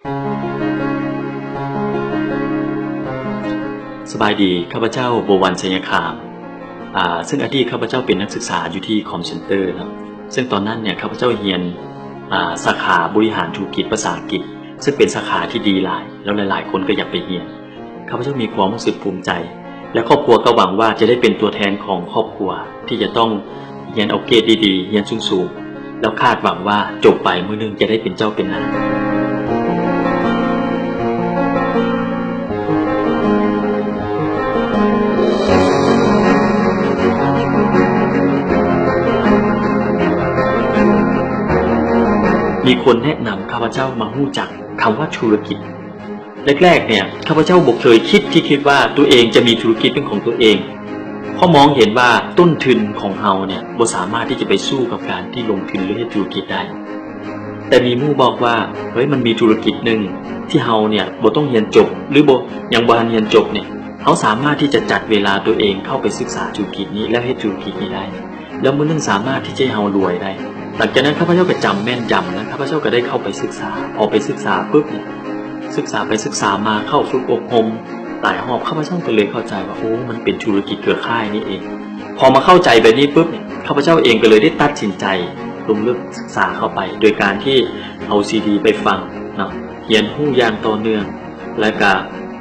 ສະບາຍດີ, ຂ້າພະເຈົ້າ ບົວວັນ ໄຊຍະຄາມ ອາ ເຊິ່ງອະດີດຂ້າພະເຈົ້າເປັນນັກສຶກສາຢູ່ທີ່ຄອມເຊັນເຕີເນາະ, ເຊິ່ງຕອນນັ້ນເນຍ ຂ້າພະເຈົ້າຮຽນ ອາ ສາຂາບໍລິຫານທຸລະກິດພາສາອັງກິດ, ເຊິ່ງເປັນສາຂາທີ່ດີຫຼາຍ ແລ້ວຫຼາຍໆຄົນກໍຢາກໄປຮຽນ. ຂ້າພະເຈົ້າມີຄວາມຮູ້ສຶກພູມໃຈ ແລະ ຄອບຄົວກໍຫວັງວ່າຈະໄດ້ເປັນຕົວແທນຂອງຄອບຄົວທີ່ຈະຕ້ອງຮຽນເອົາເກຣດດີໆ, ຮຽນສູງໆ ແລ້ວຄາດຫວັງວ່າຈົບໄປມື້ໜຶ່ງຈະໄດ້ເປັນເຈົ້າເປັນນາຍ. ມີຄົນແນະນຳຂ້າພະເຈົ້າມາຮູ້ຈັກຄຳວ່າທຸລະກິດ. ແລກໆ ເນຍ ຂ້າພະເຈົ້າບໍ່ເຄີຍຄິດທີ່ຄິດວ່າຕົວເອງຈະມີທຸລະກິດເປັນຂອງຕົວເອງ, ເພາະມອງເຫັນວ່າຕົ້ນທຶນຂອງເຮົາເນຍບໍ່ສາມາດທີ່ຈະໄປສູ້ກັບການທີ່ລົງທຶນ ຫຼື ເຮັດທຸລະກິດໄດ້. ແຕ່ມີໝູ່ບອກວ່າ ເຮີ້ຍ ມັນມີທຸລະກິດໜຶ່ງທີ່ເຮົາເນຍບໍ່ຕ້ອງຮຽນຈົບ ຫຼື ບໍ່ ຍັງບໍ່ທັນຮຽນຈົບເນຍ, ເຮົາສາມາດທີ່ຈະຈັດເວລາຕົວເອງເຂົ້າໄປສຶກສາທຸລະກິດນີ້ ແລ້ວເຮັດທຸລະກິດນີ້ໄດ້. ແລ້ວມື້ໜຶ່ງສາມາດທີ່ຈະເຮັດໃຫ້ເຮົາລວຍໄດ້. ຫຼັງຈາກນັ້ນຂ້າພະເຈົ້າກໍຈຳແມ່ນຈຳນະ, ຂ້າພະເຈົ້າກໍໄດ້ເຂົ້າໄປສຶກສາ. ພໍໄປສຶກສາປຶບເນຍ ສຶກສາໄປສຶກສາມາ ເຂົ້າຝຶກອົບຮົມຫຼາຍຮອບ, ຂ້າພະເຈົ້າກໍເລີຍເຂົ້າໃຈວ່າ ໂອ້ ມັນເປັນທຸລະກິດເຄືອຂ່າຍນີ້ເອງ. ພໍມາເຂົ້າໃຈແບບນີ້ປຶບເນຍ ຂ້າພະເຈົ້າເອງກໍເລີຍໄດ້ຕັດສິນໃຈລົງເລິກສຶກສາເຂົ້າໄປ ໂດຍການທີ່ເອົາຊີດີໄປຟັງເນາະ, ຮຽນຮູ້ຢ່າງຕໍ່ເນື່ອງ ແລະກະ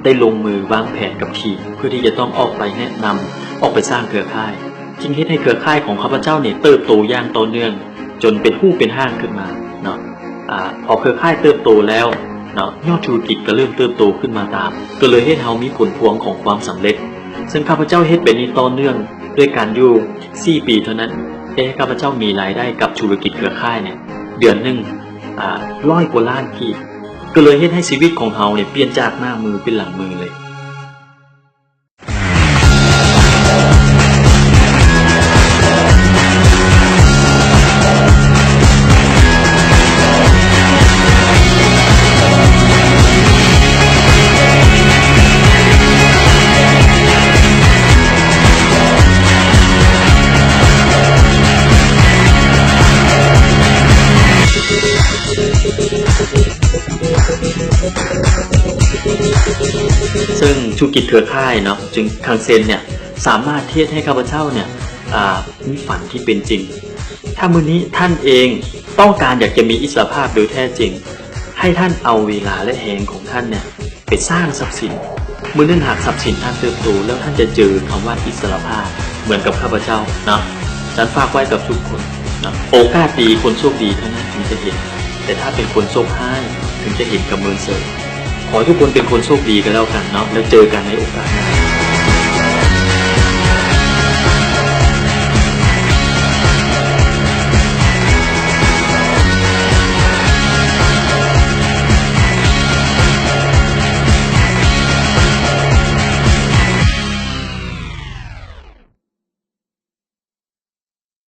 ໄດ້ລົງມືວາງແຜນກັບທີມ ເພື່ອທີ່ຈະຕ້ອງອອກໄປແນະນຳ, ອອກໄປສ້າງເຄືອຂ່າຍ, ຈຶ່ງເຮັດໃຫ້ເຄືອຂ່າຍຂອງຂ້າພະເຈົ້ານີ້ເຕີບໂຕຢ່າງຕໍ່ເນື່ອງ ຈົນເປັນຮູບເປັນຮ່າງຂຶ້ນມາເນາະ. ອາ ພໍເຄືອຂ່າຍເຕີບໂຕແລ້ວເນາະ, ຍອດທຸລະກິດກໍເລີ່ມເຕີບໂຕຂຶ້ນມາຕາມ, ກໍເລີຍເຮັດໃຫ້ເຮົາມີຜົນພວງຂອງຄວາມສຳເລັດ. ເຊິ່ງຂ້າພະເຈົ້າເຮັດແບບນີ້ຕໍ່ເນື່ອງດ້ວຍກັນຢູ່ສີ່ປີເທົ່ານັ້ນ, ເຮັດໃຫ້ຂ້າພະເຈົ້າມີລາຍໄດ້ກັບທຸລະກິດເຄືອຂ່າຍເນຍ ເດືອນໜຶ່ງ ອາ ຮ້ອຍກວ່າລ້ານກີບ. ກໍເລີຍເຮັດໃຫ້ຊີວິດຂອງເຮົານີ້ປ່ຽນຈາກໜ້າມືເປັນຫຼັງມືເລີຍ. ເຊິ່ງທຸລະກິດເຄືອຂ່າຍເນາະ ຈຶ່ງຄັງເຊັນເນຍ ສາມາດເຮັດໃຫ້ຂ້າພະເຈົ້າເນຍ ອາ ມີຝັນທີ່ເປັນຈິງ. ຖ້າມື້ນີ້ທ່ານເອງຕ້ອງການຢາກຈະມີອິດສະຫຼະພາບໂດຍແທ້ຈິງ, ໃຫ້ທ່ານເອົາເວລາ ແລະ ແຮງຂອງທ່ານເນຍ ໄປສ້າງຊັບສິນ. ມື້ໜຶ່ງຫາກຊັບສິນທ່ານເຕີບໂຕແລ້ວ ທ່ານຈະເຈີຄຳວ່າອິດສະຫຼະພາບເໝືອນກັບຂ້າພະເຈົ້າເນາະ. ສະນັ້ນຝາກໄວ້ກັບທຸກຄົນເນາະ. ໂອກາດດີ, ຄົນໂຊກດີເທົ່ານັ້ນຈຶ່ງຈະເຫັນ, ແຕ່ຖ້າເປັນຄົນໂຊກຮ້າຍ ເຖິງຈະເຫັນກຳເມີນເສີຍ. ຂໍໃຫ້ທຸກຄົນເປັນຄົນໂຊກດີກໍແລ້ວກັນເນາະ, ແລ້ວເຈີກັນໃນໂອກາດໜ້າ.